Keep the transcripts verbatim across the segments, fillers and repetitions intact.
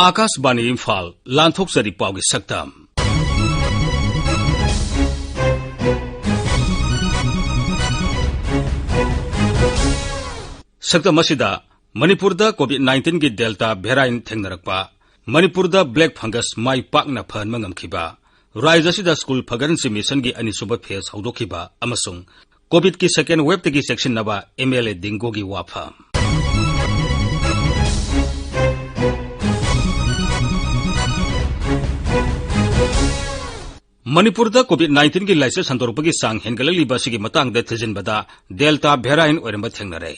ꯑꯥꯀꯥꯁꯕꯥꯅꯤ ꯏꯝꯐꯥꯜ, ꯂꯥꯟꯊꯣꯛꯆꯔꯤ ꯄꯥꯎꯒꯤ ꯁꯛꯇꯝ꯫ ꯁꯛꯇꯝ ꯑꯁꯤꯗ ꯃꯅꯤꯄꯨꯔꯗ COVID nineteenꯒꯤ Delta variant ꯊꯦꯡꯅꯔꯛꯄ, ꯃꯅꯤꯄꯨꯔꯗ black fungus ꯃꯥꯏ ꯄꯥꯛꯅ ꯐꯍꯟꯕ ꯉꯝꯈꯤꯕ, ꯔꯥꯖ꯭ꯌ ꯑꯁꯤꯗ ꯁ꯭ꯀꯨꯜ ꯐꯒꯠꯍꯟꯁꯤ ꯃꯤꯁꯟꯒꯤ ꯑꯅꯤꯁꯨꯕ phase ꯍꯧꯗꯣꯛꯈꯤꯕ ꯑꯃꯁꯨꯡ COVIDꯀꯤ second waveꯇꯒꯤ ꯆꯦꯛꯁꯤꯟꯅꯕ MLA ꯗꯤꯡꯒꯣꯒꯤ ꯋꯥꯐꯝ꯫ ꯃꯅꯤꯄꯨꯔꯗ COVID nineteenꯒꯤ ꯂꯥꯏꯆꯠ ꯁꯟꯗꯣꯔꯛꯄꯒꯤ ꯆꯥꯡ ꯍꯦꯟꯒꯠꯂꯛꯂꯤꯕ ꯑꯁꯤꯒꯤ ꯃꯇꯥꯡꯗ ꯊꯤꯖꯤꯟꯕꯗ Delta variant ꯑꯣꯏꯔꯝꯕ ꯊꯦꯡꯅꯔꯦ꯫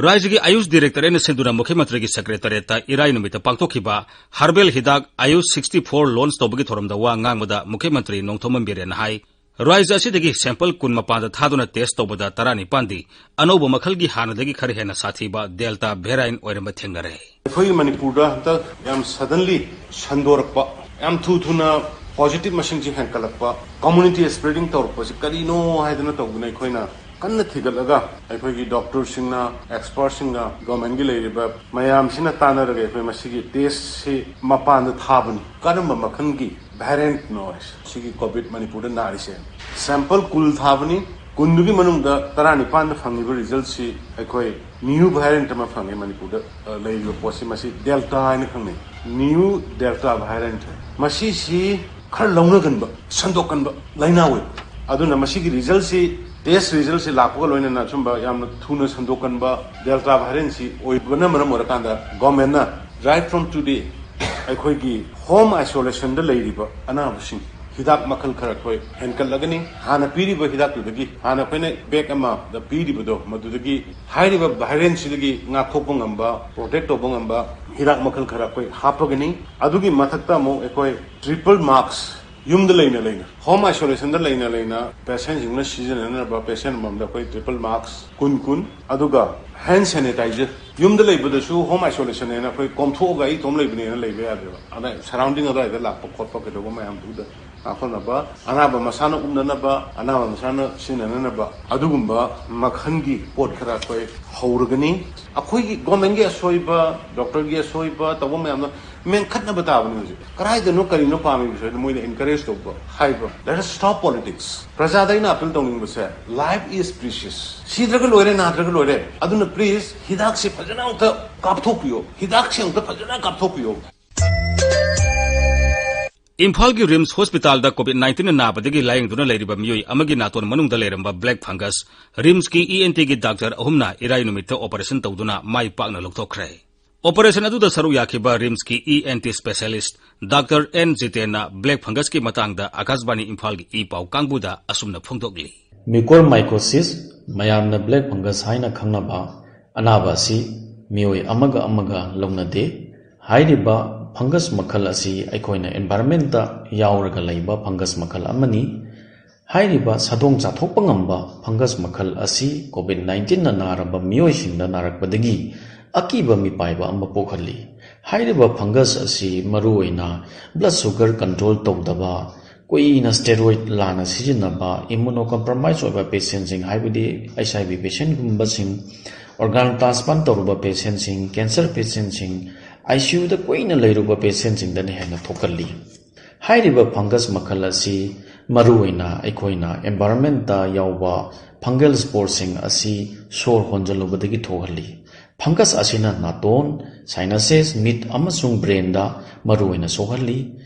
ꯔꯥꯖ꯭ꯌꯒꯤ ꯑꯌꯨꯁ ꯗꯤꯔꯦꯛꯇꯣꯔꯦꯠꯅ ꯁꯤꯟꯗꯨꯅ ꯃꯨꯈ꯭ꯌ ꯃꯟꯇ꯭ꯔꯤꯒꯤ ꯁꯦꯀ꯭ꯔꯦꯇꯔꯤꯌꯦꯠꯇ ꯏꯔꯥꯏ ꯅꯨꯃꯤꯠꯇ ꯄꯥꯡꯊꯣꯛꯈꯤꯕ herbal ꯍꯤꯗꯥꯛ ꯑꯌꯨꯁ sixty four launch ꯇꯧꯕꯒꯤ ꯊꯧꯔꯝꯗ ꯋꯥ ꯉꯥꯡꯕꯗ ꯃꯨꯈ꯭ꯌ ꯃꯟꯇ꯭ꯔꯤ ꯅꯣꯡꯊꯣꯝꯕꯝ ꯕꯤꯔꯦꯟꯅ ꯍꯥꯏ, ꯔꯥꯖ꯭ꯌ ꯑꯁꯤꯗꯒꯤ sample ꯀꯨꯟ ꯃꯄꯥꯟꯗ ꯊꯥꯗꯨꯅ test ꯇꯧꯕꯗ ꯇꯔꯥꯅꯤꯄꯥꯟꯗꯤ ꯑꯅꯧꯕ ꯃꯈꯜꯒꯤ ꯍꯥꯟꯅꯗꯒꯤ ꯈꯔ ꯍꯦꯟꯅ ꯁꯥꯊꯤꯕ Delta variant ꯑꯣꯏꯔꯝꯕ ꯊꯦꯡꯅꯔꯦ꯫ ꯑꯩꯈꯣꯏꯒꯤ ꯃꯅꯤꯄꯨꯔꯗ ꯍꯟꯗꯛ ꯌꯥꯝ suddenly ꯁꯟꯗꯣꯔꯛꯄ, ꯌꯥꯝ ꯊꯨ ꯊꯨꯅ positive ꯃꯁꯤꯡꯁꯤ ꯍꯦꯟꯀꯠꯂꯛꯄ, community spreading ꯇꯧꯔꯛꯄꯁꯤ ꯀꯔꯤꯅꯣ ꯍꯥꯏꯗꯅ ꯇꯧꯗꯅ ꯑꯩꯈꯣꯏꯅ ꯀꯟꯅ ꯊꯤꯒꯠꯂꯒ ꯑꯩꯈꯣꯏꯒꯤ doctorꯁꯤꯡꯅ, expertꯁꯤꯡꯅ, governmentꯀꯤ ꯂꯩꯔꯤꯕ ꯃꯌꯥꯝꯁꯤꯅ ꯇꯥꯟꯅꯔꯒ ꯑꯩꯈꯣꯏ ꯃꯁꯤꯒꯤ testꯁꯤ ꯃꯄꯥꯟꯗ ꯊꯥꯕꯅꯤ꯫ ꯀꯔꯝꯕ ꯃꯈꯜꯒꯤ variantꯅꯣ ꯍꯥꯏꯁꯦ, ꯁꯤꯒꯤ COVID ꯃꯅꯤꯄꯨꯔꯗ ꯅꯥꯔꯤꯁꯦ? Sample ꯀꯨꯟ ꯊꯥꯕꯅꯤ, ꯀꯨꯟꯗꯨꯒꯤ ꯃꯅꯨꯡꯗ ꯇꯔꯥꯅꯤꯄꯥꯟꯗ ꯐꯪꯉꯤꯕ resultꯁꯤ ꯑꯩꯈꯣꯏ new variant ꯑꯃ ꯐꯪꯉꯦ ꯃꯅꯤꯄꯨꯔꯗ, ꯑ, ꯂꯩꯔꯤꯕ ꯄꯣꯠꯁꯤ, ꯃꯁꯤ Delta ꯍꯥꯏꯅ ꯈꯪꯅꯩ꯫ New Delta variant ꯍꯥꯏ꯫ ꯃꯁꯤꯁꯤ ꯈꯔ ꯂꯧꯅꯒꯟꯕ, ꯁꯟꯗꯣꯛꯀꯟꯕ ꯂꯥꯏꯅꯥ ꯑꯣꯏꯕ꯫ ꯑꯗꯨꯅ ꯃꯁꯤꯒꯤ resultꯁꯤ, test resultꯁꯤ ꯂꯥꯛꯄꯒ ꯂꯣꯏꯅꯅ ꯁꯨꯝꯕ ꯌꯥꯝꯅ ꯊꯨꯅ ꯁꯟꯗꯣꯛꯀꯟꯕ Delta variantꯁꯤ ꯑꯣꯏꯕꯅ ꯃꯔꯝ ꯑꯣꯏꯔꯀꯥꯟꯗ governmentꯅ right from today ꯑꯩꯈꯣꯏꯒꯤ home isolationꯗ ꯂꯩꯔꯤꯕ ꯑꯅꯥꯕꯁꯤꯡ ꯍꯤꯗꯥꯛ ꯃꯈꯜ ꯈꯔ ꯑꯩꯈꯣꯏ ꯍꯦꯟꯀꯠꯂꯒꯅꯤ꯫ ꯍꯥꯟꯅ ꯄꯤꯔꯤꯕ ꯍꯤꯗꯥꯛꯇꯨꯗꯒꯤ, ꯍꯥꯟꯅ ꯑꯩꯈꯣꯏꯅ bag ꯑꯃꯗ ꯄꯤꯔꯤꯕꯗꯣ, ꯃꯗꯨꯗꯒꯤ ꯍꯥꯏꯔꯤꯕ variantꯁꯤꯗꯒꯤ ꯉꯥꯛꯊꯣꯛꯄ ꯉꯝꯕ, protect ꯇꯧꯕ ꯉꯝꯕ ꯍꯤꯗꯥꯛ ꯃꯈꯜ ꯈꯔ ꯑꯩꯈꯣꯏ ꯍꯥꯞꯄꯒꯅꯤ꯫ ꯑꯗꯨꯒꯤ ꯃꯊꯛꯇ ꯑꯃꯨꯛ ꯑꯩꯈꯣꯏ triple mask, ꯌꯨꯝꯗ ꯂꯩꯅ ꯂꯩꯅ, home isolationꯗ ꯂꯩꯅ ꯂꯩꯅ patientꯁꯤꯡꯅ ꯁꯤꯖꯤꯟꯅꯅꯕ patient ꯑꯃꯃꯝꯗ ꯑꯩꯈꯣꯏ triple mask ꯀꯨꯟ ꯀꯨꯟ, ꯑꯗꯨꯒ hand sanitizer, ꯌꯨꯝꯗ ꯂꯩꯕꯗꯁꯨ home isolation ꯍꯥꯏꯅ ꯑꯩꯈꯣꯏ ꯀꯣꯝꯊꯣꯛꯑꯒ ꯑꯩ ꯏꯇꯣꯝ ꯂꯩꯕꯅꯦꯅ ꯂꯩꯕ ꯌꯥꯗꯦꯕ꯫ ꯑꯗ surrounding ꯑꯗꯨꯋꯥꯏꯗ ꯂꯥꯛꯄ ꯈꯣꯠꯄ ꯀꯩꯗꯧꯕ ꯃꯌꯥꯝꯗꯨꯗ ꯉꯥꯛꯊꯣꯛꯅꯕ, ꯑꯅꯥꯕ ꯃꯁꯥꯅ ꯎꯞꯅꯅꯕ, ꯑꯅꯥꯕ ꯃꯁꯥꯅ ꯁꯤꯖꯤꯟꯅꯅꯕ, ꯑꯗꯨꯒꯨꯝꯕ ꯃꯈꯜꯒꯤ ꯄꯣꯠ ꯈꯔ ꯑꯩꯈꯣꯏ ꯍꯧꯔꯒꯅꯤ꯫ ꯑꯩꯈꯣꯏꯒꯤ ꯒꯣꯔꯃꯦꯟꯒꯤ ꯑꯁꯣꯏꯕ, ꯗꯣꯛꯇꯔꯒꯤ ꯑꯁꯣꯏꯕ ꯇꯧꯕ ꯃꯌꯥꯝꯗꯣ ꯃꯦꯟꯈꯠꯅꯕ ꯇꯥꯕꯅꯤ꯫ ꯍꯧꯖꯤꯛ ꯀꯗꯥꯏꯗꯅꯣ ꯀꯔꯤꯅꯣ ꯄꯥꯝꯃꯤꯕꯁꯦ ꯃꯣꯏꯅ encourage ꯇꯧꯕ ꯍꯥꯏꯕ꯫ Let us stop politics. ꯄ꯭ꯔꯖꯥꯗ ꯑꯩꯅ appeal ꯇꯧꯅꯤꯡꯕꯁꯦ, life is precious. ꯁꯤꯗ꯭ꯔꯒ ꯂꯣꯏꯔꯦ, ꯅꯥꯗ꯭ꯔꯒ ꯂꯣꯏꯔꯦ꯫ ꯑꯗꯨꯅ please ꯍꯤꯗꯥꯛꯁꯦ ꯐꯖꯅ ꯑꯃꯨꯛꯇ ꯀꯥꯞꯊꯣꯛꯄꯤꯌꯣ, ꯍꯤꯗꯥꯛꯁꯦ ꯑꯃꯨꯛꯇ ꯐꯖꯅ ꯀꯥꯞꯊꯣꯛꯄꯤꯌꯣ꯫ ꯏꯝꯐꯥꯜꯒꯤ ꯔꯤꯝꯁ ꯍꯣꯁꯄꯤꯇꯥꯜꯗ ꯀꯣꯚꯤꯗ ꯅꯥꯏꯟꯇꯤꯟꯅ ꯅꯥꯕꯗꯒꯤ ꯂꯥꯌꯦꯡꯗꯨꯅ ꯂꯩꯔꯤꯕ ꯃꯤꯑꯣꯏ ꯑꯃꯒꯤ ꯅꯥꯇꯣꯟ ꯃꯅꯨꯡꯗ ꯂꯩꯔꯝꯕ ꯕ꯭ꯂꯦꯛ ꯐꯪꯒꯁ ꯔꯤꯝꯁꯀꯤ ꯏ ꯑꯦꯟ ꯇꯤꯒꯤ ꯗꯥꯛꯇꯔ ꯑꯍꯨꯝꯅ ꯏꯔꯥꯏ ꯅꯨꯃꯤꯠꯇ ꯑꯣꯄꯔꯦꯁꯟ ꯇꯧꯗꯨꯅ ꯃꯥꯏ ꯄꯥꯛꯅ ꯂꯧꯊꯣꯛꯈ꯭ꯔꯦ꯫ ꯑꯣꯄꯔꯦꯁꯟ ꯑꯗꯨꯗ ꯁꯔꯨꯛ ꯌꯥꯈꯤꯕ ꯔꯤꯝꯁꯀꯤ E N T specialist doctor N ꯖꯤꯇꯦꯟꯅ ꯕ꯭ꯂꯦꯛ ꯐꯪꯒꯁꯀꯤ ꯃꯇꯥꯡꯗ ꯑꯀꯥꯁꯕꯥꯅꯤ ꯏꯝꯐꯥꯜꯒꯤ ꯏ ꯄꯥꯎ ꯀꯥꯡꯕꯨꯗ ꯑꯁꯨꯝꯅ ꯐꯣꯡꯗꯣꯛꯂꯤ꯫ Mucormycosis, ꯃꯌꯥꯝꯅ ꯕ꯭ꯂꯦꯛ ꯐꯪꯒꯁ ꯍꯥꯏꯅ ꯈꯪꯅꯕ ꯑꯅꯥꯕ ꯑꯁꯤ ꯃꯤꯑꯣꯏ ꯑꯃꯒ ꯑꯃꯒ ꯂꯧꯅꯗꯦ꯫ ꯍꯥꯏꯔꯤꯕ ꯐꯪꯒꯁ ꯃꯈꯜ ꯑꯁꯤ ꯑꯩꯈꯣꯏꯅ environment ꯌꯥꯎꯔꯒ ꯂꯩꯕ ꯐꯪꯒꯁ ꯃꯈꯜ ꯑꯃꯅꯤ꯫ ꯍꯥꯏꯔꯤꯕ ꯁꯥꯗꯣꯡ ꯆꯥꯊꯣꯛꯄ ꯉꯝꯕ ꯐꯪꯒꯁ ꯃꯈꯜ ꯑꯁꯤ ꯀꯣꯚꯤꯗ ꯅꯥꯏꯟꯇꯤꯟꯅ ꯅꯥꯔꯕ ꯃꯤꯑꯣꯏꯁꯤꯡꯗ ꯅꯥꯔꯛꯄꯗꯒꯤ ꯑꯀꯤꯕ ꯃꯤꯄꯥꯏꯕ ꯑꯃ ꯄꯣꯛꯍꯜꯂꯤ꯫ ꯍꯥꯏꯔꯤꯕ ꯐꯪꯒꯁ ꯑꯁꯤ ꯃꯔꯨꯑꯣꯏꯅ blood sugar control ꯇꯧꯗꯕ, ꯀꯨꯏꯅ steroid ꯂꯥꯟꯅ ꯁꯤꯖꯤꯟꯅꯕ, immunocompromise ꯑꯣꯏꯕ patientꯁꯤꯡ, ꯍꯥꯏꯕꯗꯤ H I V patientꯒꯨꯝꯕꯁꯤꯡ, organ transplant ꯇꯧꯔꯨꯕ patientꯁꯤꯡ, cancer patientꯁꯤꯡ, I C Uꯗ ꯀꯨꯏꯅ ꯂꯩꯔꯨꯕ patientꯁꯤꯡꯗꯅ ꯍꯦꯟꯅ ꯊꯣꯛꯀꯜꯂꯤ꯫ ꯍꯥꯏꯔꯤꯕ ꯐꯪꯒꯁ ꯃꯈꯜ ꯑꯁꯤ ꯃꯔꯨꯑꯣꯏꯅ ꯑꯩꯈꯣꯏꯅ environmentꯇ ꯌꯥꯎꯕ fungal sporesꯁꯤꯡ ꯑꯁꯤ ꯁꯣꯔ ꯍꯣꯟꯖꯜꯂꯨꯕꯗꯒꯤ ꯊꯣꯛꯍꯜꯂꯤ꯫ ꯐꯪꯒꯁ ꯑꯁꯤꯅ ꯅꯥꯇꯣꯟ, sinuses, ꯃꯤꯠ ꯑꯃꯁꯨꯡ brainꯗ ꯃꯔꯨꯑꯣꯏꯅ ꯁꯣꯛꯍꯜꯂꯤ꯫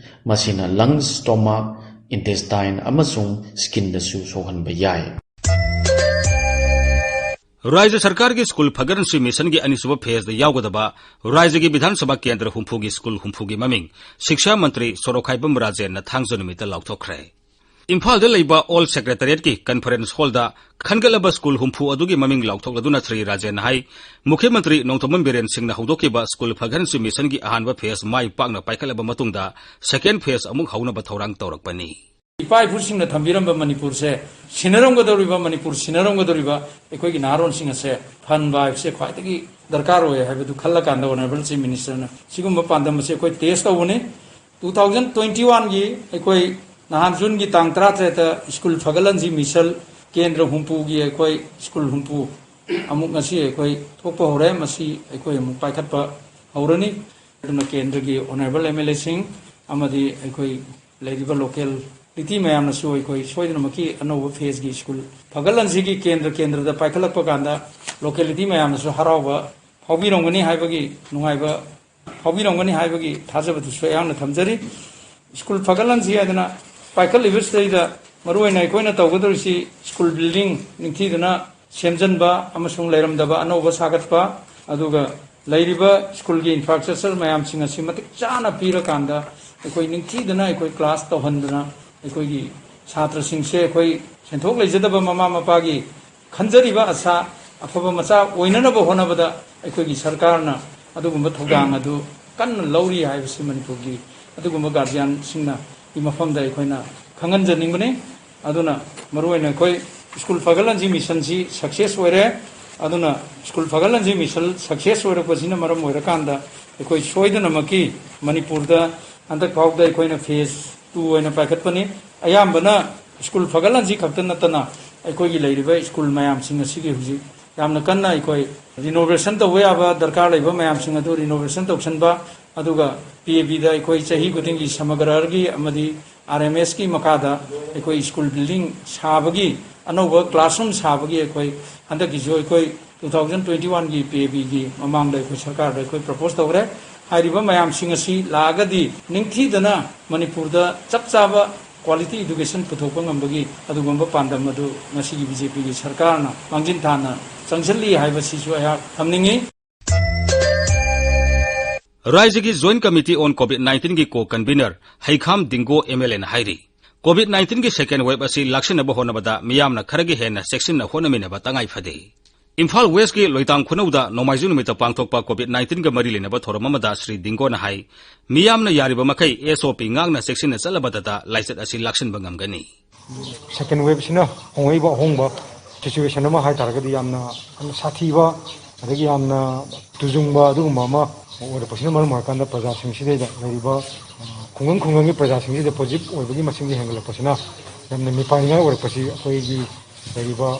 ꯃꯁꯤꯅ lungs, stomach, intestine ꯑꯃꯁꯨꯡ skinꯗꯁꯨ ꯁꯣꯛꯍꯟꯕ ꯌꯥꯏ꯫ ꯔꯥꯖ꯭ꯌ ꯁꯔꯀꯥꯔꯒꯤ ꯁ꯭ꯀꯨꯜ ꯐꯒꯠꯍꯟꯁꯤ ꯃꯤꯁꯟꯒꯤ ꯑꯅꯤꯁꯨꯕ phaseꯇ ꯌꯥꯎꯒꯗꯕ ꯔꯥꯖ꯭ꯌꯒꯤ ꯕꯤꯙꯥꯟ ꯁꯚꯥ ꯀꯦꯟꯗ꯭ꯔ ꯍꯨꯝꯐꯨꯒꯤ ꯁ꯭ꯀꯨꯜ ꯍꯨꯝꯐꯨꯒꯤ ꯃꯃꯤꯡ ꯁꯤꯛꯁꯥ ꯃꯟꯇ꯭ꯔꯤ ꯁꯣꯔꯣꯛꯈꯥꯏꯕꯝ ꯔꯥꯖꯦꯟꯅ ꯊꯥꯡꯖ ꯅꯨꯃꯤꯠꯇ ꯂꯥꯎꯊꯣꯛꯈ꯭ꯔꯦ꯫ ꯏꯝꯐꯥꯜꯗ ꯂꯩꯕ ꯑꯣꯜ ꯁꯦꯀ꯭ꯔꯦꯇꯔꯤꯌꯦꯠꯀꯤ ꯀꯟꯐꯔꯦꯟꯁ ꯍꯣꯜꯗ ꯈꯟꯒꯠꯂꯕ ꯁ꯭ꯀꯨꯜ ꯍꯨꯝꯐꯨ ꯑꯗꯨꯒꯤ ꯃꯃꯤꯡ ꯂꯥꯎꯊꯣꯛꯂꯗꯨꯅ ꯁ꯭ꯔꯤ ꯔꯥꯖꯦꯟꯅ ꯍꯥꯏ, ꯃꯨꯈ꯭ꯌ ꯃꯟꯇ꯭ꯔꯤ ꯅꯣꯡꯊꯣꯝꯕꯝ ꯕꯤꯔꯦꯟ ꯁꯤꯡꯅ ꯍꯧꯗꯣꯛꯈꯤꯕ ꯁ꯭ꯀꯨꯜ ꯐꯒꯠꯍꯟꯁꯤ ꯃꯤꯁꯟꯒꯤ ꯑꯍꯥꯟꯕ phase ꯃꯥꯏ ꯄꯥꯛꯅ ꯄꯥꯏꯈꯠꯂꯕ ꯃꯇꯨꯡꯗ second phase ꯑꯃꯨꯛ ꯍꯧꯅꯕ ꯊꯧꯔꯥꯡ ꯇꯧꯔꯛꯄꯅꯤ꯫ ꯏꯄꯥ ꯏꯄꯨꯁꯤꯡꯅ ꯊꯝꯕꯤꯔꯝꯕ ꯃꯅꯤꯄꯨꯔꯁꯦ ꯁꯤꯟꯅꯔꯝꯒꯗꯧꯔꯤꯕ, ꯃꯅꯤꯄꯨꯔ ꯁꯤꯟꯅꯔꯝꯒꯗꯧꯔꯤꯕ ꯑꯩꯈꯣꯏꯒꯤ ꯅꯍꯥꯔꯣꯟꯁꯤꯡ ꯑꯁꯦ ꯐꯍꯟꯕ ꯍꯥꯏꯕꯁꯦ ꯈ꯭ꯋꯥꯏꯗꯒꯤ ꯗꯔꯀꯥꯔ ꯑꯣꯏ ꯍꯥꯏꯕꯗꯨ ꯈꯜꯂꯀꯥꯟꯗ Honourable Chief Ministerꯅ ꯁꯤꯒꯨꯝꯕ ꯄꯥꯟꯗꯝ ꯑꯁꯦ ꯑꯩꯈꯣꯏ test ꯇꯧꯕꯅꯤ꯫ Two thousand twenty oneꯒꯤ ꯑꯩꯈꯣꯏ ꯅꯍꯥꯟ ꯖꯨꯟꯒꯤ ꯇꯥꯡ ꯇꯔꯥꯇꯔꯦꯠꯇ ꯁ꯭ꯀꯨꯜ ꯐꯒꯠꯍꯟꯁꯤ ꯃꯤꯁꯟ ꯀꯦꯟꯗ꯭ꯔ ꯍꯨꯝꯐꯨꯒꯤ ꯑꯩꯈꯣꯏ ꯁ꯭ꯀꯨꯜ ꯍꯨꯝꯐꯨ ꯑꯃꯨꯛ ꯉꯁꯤ ꯑꯩꯈꯣꯏ ꯊꯣꯛꯄ ꯍꯧꯔꯦ꯫ ꯃꯁꯤ ꯑꯩꯈꯣꯏ ꯑꯃꯨꯛ ꯄꯥꯏꯈꯠꯄ ꯍꯧꯔꯅꯤ꯫ ꯑꯗꯨꯅ ꯀꯦꯟꯗ꯭ꯔꯒꯤ ꯑꯣꯅꯔꯦꯕꯜ ꯑꯦꯝ ꯑꯦꯜ ꯑꯦꯁꯤꯡ ꯑꯃꯗꯤ ꯑꯩꯈꯣꯏ ꯂꯩꯔꯤꯕ ꯂꯣꯀꯦꯂꯤꯇꯤ ꯃꯌꯥꯝꯅꯁꯨ ꯑꯩꯈꯣꯏ ꯁꯣꯏꯗꯅꯃꯛꯀꯤ ꯑꯅꯧꯕ ꯐꯦꯖꯀꯤ ꯁ꯭ꯀꯨꯜ ꯐꯒꯠꯍꯟꯁꯤꯒꯤ ꯀꯦꯟꯗ꯭ꯔ ꯀꯦꯟꯗ꯭ꯔꯗ ꯄꯥꯏꯈꯠꯂꯛꯄ ꯀꯥꯟꯗ ꯂꯣꯀꯦꯂꯤꯇꯤ ꯃꯌꯥꯝꯅꯁꯨ ꯍꯔꯥꯎꯕ ꯐꯥꯎꯕꯤꯔꯝꯒꯅꯤ ꯍꯥꯏꯕꯒꯤ ꯅꯨꯡꯉꯥꯏꯕ ꯐꯥꯎꯕꯤꯔꯝꯒꯅꯤ ꯍꯥꯏꯕꯒꯤ ꯊꯥꯖꯕꯗꯨꯁꯨ ꯑꯩꯍꯥꯛꯅ ꯊꯝꯖꯔꯤ꯫ ꯁ꯭ꯀꯨꯜ ꯐꯒꯠꯍꯟꯁꯤ ꯍꯥꯏꯗꯅ ꯄꯥꯏꯈꯠꯂꯤꯕꯁꯤꯗꯩꯗ ꯃꯔꯨꯑꯣꯏꯅ ꯑꯩꯈꯣꯏꯅ ꯇꯧꯒꯗꯧꯔꯤꯁꯤ ꯁ꯭ꯀꯨꯜ ꯕꯤꯜꯗꯤꯡ ꯅꯤꯡꯊꯤꯗꯅ ꯁꯦꯝꯖꯤꯟꯕ ꯑꯃꯁꯨꯡ ꯂꯩꯔꯝꯗꯕ ꯑꯅꯧꯕ ꯁꯥꯒꯠꯄ, ꯑꯗꯨꯒ ꯂꯩꯔꯤꯕ ꯁ꯭ꯀꯨꯜꯒꯤ ꯏꯟꯐ꯭ꯔꯥꯁ꯭ꯇ꯭ꯔꯛꯆꯔ ꯃꯌꯥꯝꯁꯤꯡ ꯑꯁꯤ ꯃꯇꯤꯛ ꯆꯥꯅ ꯄꯤꯔꯀꯥꯟꯗ ꯑꯩꯈꯣꯏ ꯅꯤꯡꯊꯤꯗꯅ ꯑꯩꯈꯣꯏ ꯀ꯭ꯂꯥꯁ ꯇꯧꯍꯟꯗꯅ ꯑꯩꯈꯣꯏꯒꯤ ꯁꯥꯇ꯭ꯔꯁꯤꯡꯁꯦ ꯑꯩꯈꯣꯏ ꯁꯦꯟꯊꯣꯛ ꯂꯩꯖꯗꯕ ꯃꯃꯥ ꯃꯄꯥꯒꯤ ꯈꯟꯖꯔꯤꯕ ꯑꯁꯥ ꯑꯐꯕ ꯃꯆꯥ ꯑꯣꯏꯅꯅꯕ ꯍꯣꯠꯅꯕꯗ ꯑꯩꯈꯣꯏꯒꯤ ꯁꯔꯀꯥꯔꯅ ꯑꯗꯨꯒꯨꯝꯕ ꯊꯧꯗꯥꯡ ꯑꯗꯨ ꯀꯟꯅ ꯂꯧꯔꯤ ꯍꯥꯏꯕꯁꯤ ꯃꯅꯤꯄꯨꯔꯒꯤ ꯑꯗꯨꯒꯨꯝꯕ ꯒꯥꯔꯖꯤꯌꯥꯟꯁꯤꯡꯅ ꯒꯤ ꯃꯐꯝꯗ ꯑꯩꯈꯣꯏꯅ ꯈꯪꯍꯟꯖꯅꯤꯡꯕꯅꯤ꯫ ꯑꯗꯨꯅ ꯃꯔꯨꯑꯣꯏꯅ ꯑꯩꯈꯣꯏ ꯁ꯭ꯀꯨꯜ ꯐꯒꯠꯍꯟꯁꯤ ꯃꯤꯁꯟꯁꯤ ꯁꯛꯁꯦꯁ ꯑꯣꯏꯔꯦ꯫ ꯑꯗꯨꯅ ꯁ꯭ꯀꯨꯜ ꯐꯒꯠꯍꯟꯁꯤ ꯃꯤꯁꯟ ꯁꯛꯁꯦꯁ ꯑꯣꯏꯔꯛꯄꯁꯤꯅ ꯃꯔꯝ ꯑꯣꯏꯔꯀꯥꯟꯗ ꯑꯩꯈꯣꯏ ꯁꯣꯏꯗꯅꯃꯛꯀꯤ ꯃꯅꯤꯄꯨꯔꯗ ꯍꯟꯗꯛ ꯐꯥꯎꯗ ꯑꯩꯈꯣꯏꯅ ꯐꯦꯖ ꯇꯨ ꯑꯣꯏꯅ ꯄꯥꯏꯈꯠꯄꯅꯤ꯫ ꯑꯌꯥꯝꯕꯅ ꯁ꯭ꯀꯨꯜ ꯐꯒꯠꯍꯟꯁꯤ ꯈꯛꯇ ꯅꯠꯇꯅ ꯑꯩꯈꯣꯏꯒꯤ ꯂꯩꯔꯤꯕ ꯁ꯭ꯀꯨꯜ ꯃꯌꯥꯝꯁꯤꯡ ꯑꯁꯤꯒꯤ ꯍꯧꯖꯤꯛ ꯌꯥꯝꯅ ꯀꯟꯅ ꯑꯩꯈꯣꯏ ꯔꯤꯅꯣꯚꯦꯁꯟ ꯇꯧꯕ ꯌꯥꯕ ꯗꯔꯀꯥꯔ ꯂꯩꯕ ꯃꯌꯥꯝꯁꯤꯡ ꯑꯗꯨ ꯔꯤꯅꯣꯚꯦꯁꯟ ꯇꯧꯁꯟꯕ, ꯑꯗꯨꯒ ꯄꯤ ꯑꯦ ꯕꯤꯗ ꯑꯩꯈꯣꯏ ꯆꯍꯤ ꯈꯨꯗꯤꯡꯒꯤ ꯁꯃꯒ꯭ꯔꯒꯤ ꯑꯃꯗꯤ ꯑꯥꯔ ꯑꯦꯝ ꯑꯦꯁꯀꯤ ꯃꯈꯥꯗ ꯑꯩꯈꯣꯏ ꯁ꯭ꯀꯨꯜ ꯕꯤꯜꯗꯤꯡ ꯁꯥꯕꯒꯤ, ꯑꯅꯧꯕ ꯀ꯭ꯂꯥꯁꯔꯨꯝ ꯁꯥꯕꯒꯤ ꯑꯩꯈꯣꯏ ꯍꯟꯗꯛꯀꯤꯁꯨ ꯑꯩꯈꯣꯏ ꯇꯨ ꯊꯥꯎꯖꯟ ꯇ꯭ꯋꯦꯟꯇꯤ ꯋꯥꯟꯒꯤ ꯄꯤ ꯑꯦ ꯕꯤꯒꯤ ꯃꯃꯥꯡꯗ ꯑꯩꯈꯣꯏ ꯁꯔꯀꯥꯔꯗ ꯑꯩꯈꯣꯏ ꯄ꯭ꯔꯄꯣꯁ ꯇꯧꯔꯦ꯫ ꯍꯥꯏꯔꯤꯕ ꯃꯌꯥꯝꯁꯤꯡ ꯑꯁꯤ ꯂꯥꯛꯑꯒꯗꯤ ꯅꯤꯡꯊꯤꯗꯅ ꯃꯅꯤꯄꯨꯔꯗ ꯆꯞ ꯆꯥꯕ ꯀ꯭ꯋꯥꯂꯤꯇꯤ ꯏꯗꯨꯀꯦꯁꯟ ꯄꯨꯊꯣꯛꯄ ꯉꯝꯕꯒꯤ ꯑꯗꯨꯒꯨꯝꯕ ꯄꯥꯟꯗꯝ ꯑꯗꯨ ꯉꯁꯤꯒꯤ ꯕꯤ ꯖꯦ ꯄꯤꯒꯤ ꯁꯔꯀꯥꯔꯅ ꯃꯥꯡꯖꯤꯟ ꯊꯥꯅ ꯆꯪꯁꯤꯜꯂꯤ ꯍꯥꯏꯕꯁꯤꯁꯨ ꯑꯩꯍꯥꯛ ꯊꯝꯅꯤꯡꯏ꯫ ꯔꯥꯏꯖꯒꯤ Joint Committee on COVID nineteenꯒꯤ ꯀꯣ ꯀꯟꯚꯤꯅꯔ ꯍꯩꯈꯥꯝ ꯗꯤꯡꯒꯣ ꯑꯦꯝ ꯑꯦꯜ ꯑꯦꯅ ꯍꯥꯏꯔꯤ, COVID nineteenꯒꯤ second wave ꯑꯁꯤ ꯂꯥꯛꯁꯤꯟꯅꯕ ꯍꯣꯠꯅꯕꯗ ꯃꯤꯌꯥꯝꯅ ꯈꯔꯒꯤ ꯍꯦꯟꯅ ꯆꯦꯛꯁꯤꯟꯅ ꯍꯣꯠꯅꯃꯤꯟꯅꯕ ꯇꯉꯥꯏ ꯐꯗꯦ꯫ ꯏꯝꯐꯥꯜ ꯋꯦꯁꯀꯤ ꯂꯣꯏꯇꯥꯡ ꯈꯨꯅꯧꯗ ꯅꯣꯡꯃꯥꯏꯖꯤꯡ ꯅꯨꯃꯤꯠꯇ ꯄꯥꯡꯊꯣꯛꯄ COVID nineteenꯒ ꯃꯔꯤ ꯂꯩꯅꯕ ꯊꯧꯔꯝ ꯑꯃꯗ ꯁ꯭ꯔꯤ ꯗꯤꯡꯒꯣꯅ ꯍꯥꯏ, ꯃꯤꯌꯥꯝꯅ ꯌꯥꯔꯤꯕ ꯃꯈꯩ ꯑꯦꯁ ꯑꯣ ꯄꯤ ꯉꯥꯛꯅ ꯆꯦꯛꯁꯤꯟꯅ ꯆꯠꯂꯕꯗꯇ ꯂꯥꯏꯆꯠ ꯑꯁꯤ ꯂꯥꯛꯁꯤꯟꯕ ꯉꯝꯒꯅꯤ꯫ Second waveꯁꯤꯅ ꯍꯣꯡꯂꯛꯏꯕ ꯑꯍꯣꯡꯕ situation ꯑꯃ ꯍꯥꯏ ꯇꯥꯔꯒꯗꯤ ꯌꯥꯝꯅ, ꯌꯥꯝꯅ ꯁꯥꯊꯤꯕ, ꯑꯗꯒꯤ ꯌꯥꯝꯅ ꯇꯨꯖꯨꯡꯕ ꯑꯗꯨꯒꯨꯝꯕ ꯑꯃ ꯑꯣꯏꯔꯛꯄꯁꯤꯅ ꯃꯔꯝ ꯑꯣꯏꯔꯀꯥꯟꯗ ꯄ꯭ꯔꯖꯥꯁꯤꯡꯁꯤꯗꯩꯗ ꯂꯩꯔꯤꯕ, ꯑ, ꯈꯨꯡꯒꯪ ꯈꯨꯡꯒꯪꯒꯤ ꯄ꯭ꯔꯖꯥꯁꯤꯡꯁꯤꯗ positive ꯑꯣꯏꯕꯒꯤ ꯃꯁꯤꯡꯁꯦ ꯍꯦꯟꯒꯠꯂꯛꯄꯁꯤꯅ ꯌꯥꯝꯅ ꯃꯤꯄꯥꯏꯅꯤꯡꯉꯥꯏ ꯑꯣꯏꯔꯛꯄꯁꯤ ꯑꯩꯈꯣꯏꯒꯤ ꯂꯩꯔꯤꯕ, ꯑ,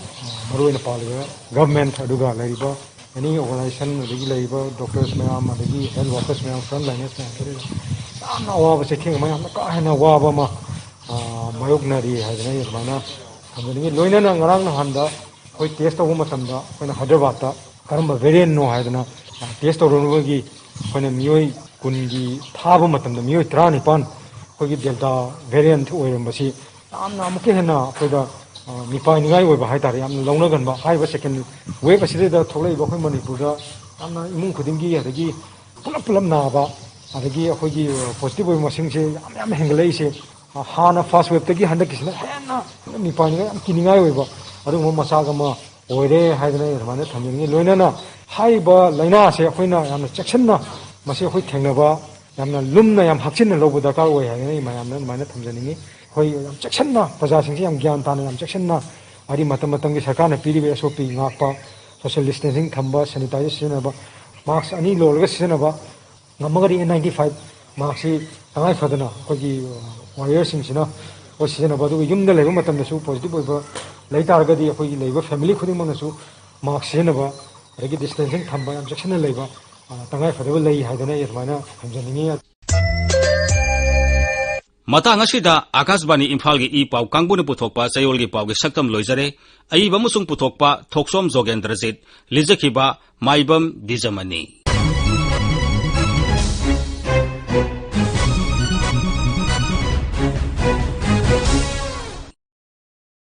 ꯃꯔꯨꯑꯣꯏꯅ ꯄꯥꯜꯂꯤꯕ government, ꯑꯗꯨꯒ ꯂꯩꯔꯤꯕ any organization, ꯑꯗꯒꯤ ꯂꯩꯔꯤꯕ doctors ꯃꯌꯥꯝ, ꯑꯗꯒꯤ health workers ꯃꯌꯥꯝ, front liners ꯃꯌꯥꯝꯁꯤꯗ ꯌꯥꯝꯅ ꯑꯋꯥꯕ ꯆꯩꯊꯦꯡ ꯑꯃ, ꯌꯥꯝꯅ ꯀꯥ ꯍꯦꯟꯅ ꯑꯋꯥꯕ ꯑꯃ, ꯑ, ꯃꯥꯌꯣꯛꯅꯔꯤ ꯍꯥꯏꯗꯅ ꯑꯩ ꯑꯗꯨꯃꯥꯏꯅ ꯊꯝꯖꯅꯤꯡꯉꯤ꯫ ꯂꯣꯏꯅꯅ ꯉꯔꯥꯡ ꯅꯍꯥꯟꯗ ꯑꯩꯈꯣꯏ test ꯇꯧꯕ ꯃꯇꯝꯗ ꯑꯩꯈꯣꯏꯅ ꯍꯥꯏꯗ꯭ꯔꯕꯥꯗꯇ ꯀꯔꯝꯕ variant ꯅꯣ ꯍꯥꯏꯗꯅ, ꯑ, test ꯇꯧꯔꯨꯅꯕꯒꯤ ꯑꯩꯈꯣꯏꯅ ꯃꯤꯑꯣꯏ ꯀꯨꯟꯒꯤ ꯊꯥꯕ ꯃꯇꯝꯗ ꯃꯤꯑꯣꯏ ꯇꯔꯥꯅꯤꯄꯥꯟ ꯑꯩꯈꯣꯏꯒꯤ Delta variant ꯑꯣꯏꯔꯝꯕꯁꯤ ꯌꯥꯝꯅ ꯑꯃꯨꯛꯀ ꯍꯦꯟꯅ ꯑꯩꯈꯣꯏꯗ, ꯑ, ꯃꯤꯄꯥꯏꯅꯤꯡꯉꯥꯏ ꯑꯣꯏꯕ ꯍꯥꯏꯇꯥꯔꯦ, ꯌꯥꯝꯅ ꯂꯧꯅꯒꯟꯕ꯫ ꯍꯥꯏꯔꯤꯕ second wave ꯑꯁꯤꯗꯩꯗ ꯊꯣꯛꯂꯛꯏꯕ ꯑꯩꯈꯣꯏ ꯃꯅꯤꯄꯨꯔꯗ ꯌꯥꯝꯅ ꯏꯃꯨꯡ ꯈꯨꯗꯤꯡꯒꯤ, ꯑꯗꯒꯤ ꯄꯨꯂꯞ ꯄꯨꯂꯞ ꯅꯥꯕ, ꯑꯗꯒꯤ ꯑꯩꯈꯣꯏꯒꯤ, ꯑ, positive ꯑꯣꯏꯕ ꯃꯁꯤꯡꯁꯦ ꯌꯥꯝ ꯌꯥꯝ ꯍꯦꯟꯒꯠꯂꯛꯏꯁꯦ, ꯑ, ꯍꯥꯟꯅ first wave ꯇꯒꯤ ꯍꯟꯗꯛꯀꯤꯁꯤꯅ ꯍꯦꯟꯅ ꯃꯤꯄꯥꯏꯅꯤꯡꯉꯥꯏ, ꯌꯥꯝ ꯀꯤꯅꯤꯡꯉꯥꯏ ꯑꯣꯏꯕ ꯑꯗꯨꯒꯨꯝꯕ ꯃꯆꯥꯛ ꯑꯃ ꯑꯣꯏꯔꯦ ꯍꯥꯏꯗꯅ ꯑꯩ ꯑꯗꯨꯃꯥꯏꯅ ꯊꯝꯖꯅꯤꯡꯉꯤ꯫ ꯂꯣꯏꯅꯅ ꯍꯥꯏꯔꯤꯕ ꯂꯥꯏꯅꯥ ꯑꯁꯦ ꯑꯩꯈꯣꯏꯅ ꯌꯥꯝꯅ ꯆꯦꯛꯁꯤꯟꯅ ꯃꯁꯤ ꯑꯩꯈꯣꯏ ꯊꯦꯡꯅꯕ ꯌꯥꯝꯅ ꯂꯨꯝꯅ, ꯌꯥꯝ ꯍꯛꯆꯤꯟꯅ ꯂꯧꯕ ꯗꯔꯀꯥꯔ ꯑꯣꯏ ꯍꯥꯏꯗꯅ ꯑꯩ ꯃꯌꯥꯝꯅ ꯑꯗꯨꯃꯥꯏꯅ ꯊꯝꯖꯅꯤꯡꯉꯤ꯫ ꯑꯩꯈꯣꯏ ꯌꯥꯝ ꯆꯦꯛꯁꯤꯟꯅ, ꯄ꯭ꯔꯖꯥꯁꯤꯡꯁꯤ ꯌꯥꯝ ꯒ꯭ꯌꯥꯟ ꯇꯥꯅ, ꯌꯥꯝ ꯆꯦꯛꯁꯤꯟꯅ, ꯍꯥꯏꯗꯤ ꯃꯇꯝ ꯃꯇꯝꯒꯤ ꯁꯔꯀꯥꯔꯅ ꯄꯤꯔꯤꯕ S O P ꯉꯥꯛꯄ, social distancing ꯊꯝꯕ, sanitizer ꯁꯤꯖꯤꯟꯅꯕ, mask ꯑꯅꯤ ꯂꯣꯜꯂꯒ ꯁꯤꯖꯤꯟꯅꯕ, ꯉꯝꯃꯒꯗꯤ N ninety five mask ꯁꯤ ꯇꯉꯥꯏ ꯐꯗꯅ ꯑꯩꯈꯣꯏꯒꯤ, ꯑ, warrior ꯁꯤꯡꯁꯤꯅ ꯑꯩꯈꯣꯏ ꯁꯤꯖꯤꯟꯅꯕ, ꯑꯗꯨꯒ ꯌꯨꯝꯗ ꯂꯩꯕ ꯃꯇꯝꯗꯁꯨ positive ꯑꯣꯏꯕ ꯂꯩ ꯇꯥꯔꯒꯗꯤ ꯑꯩꯈꯣꯏꯒꯤ ꯂꯩꯕ family ꯈꯨꯗꯤꯡꯃꯛꯅꯁꯨ mask ꯁꯤꯖꯤꯟꯅꯕ, ꯑꯗꯒꯤ distancing ꯊꯝꯕ, ꯌꯥꯝ ꯆꯦꯛꯁꯤꯟꯅ ꯂꯩꯕ, ꯑ, ꯇꯉꯥꯏ ꯐꯗꯕ ꯂꯩ ꯍꯥꯏꯗꯅ ꯑꯩ ꯑꯗꯨꯃꯥꯏꯅ ꯊꯝꯖꯅꯤꯡꯉꯤ꯫ ꯃꯇꯥꯡ ꯑꯁꯤꯗ ꯑꯥꯀꯥꯁꯕꯥꯅꯤ ꯏꯝꯐꯥꯜꯒꯤ ꯏ ꯄꯥꯎ ꯀꯥꯡꯕꯨꯅ ꯄꯨꯊꯣꯛꯄ ꯆꯌꯣꯜꯒꯤ ꯄꯥꯎꯒꯤ ꯁꯛꯇꯝ ꯂꯣꯏꯖꯔꯦ꯫ ꯑꯏꯕ ꯑꯃꯁꯨꯡ ꯄꯨꯊꯣꯛꯄ ꯊꯣꯛꯆꯣꯝ ꯖꯣꯒꯦꯟꯗ꯭ꯔꯖꯤꯠ, ꯂꯤꯖꯈꯤꯕ ꯃꯥꯏꯕꯝ ꯕꯤꯖꯃꯅꯤ꯫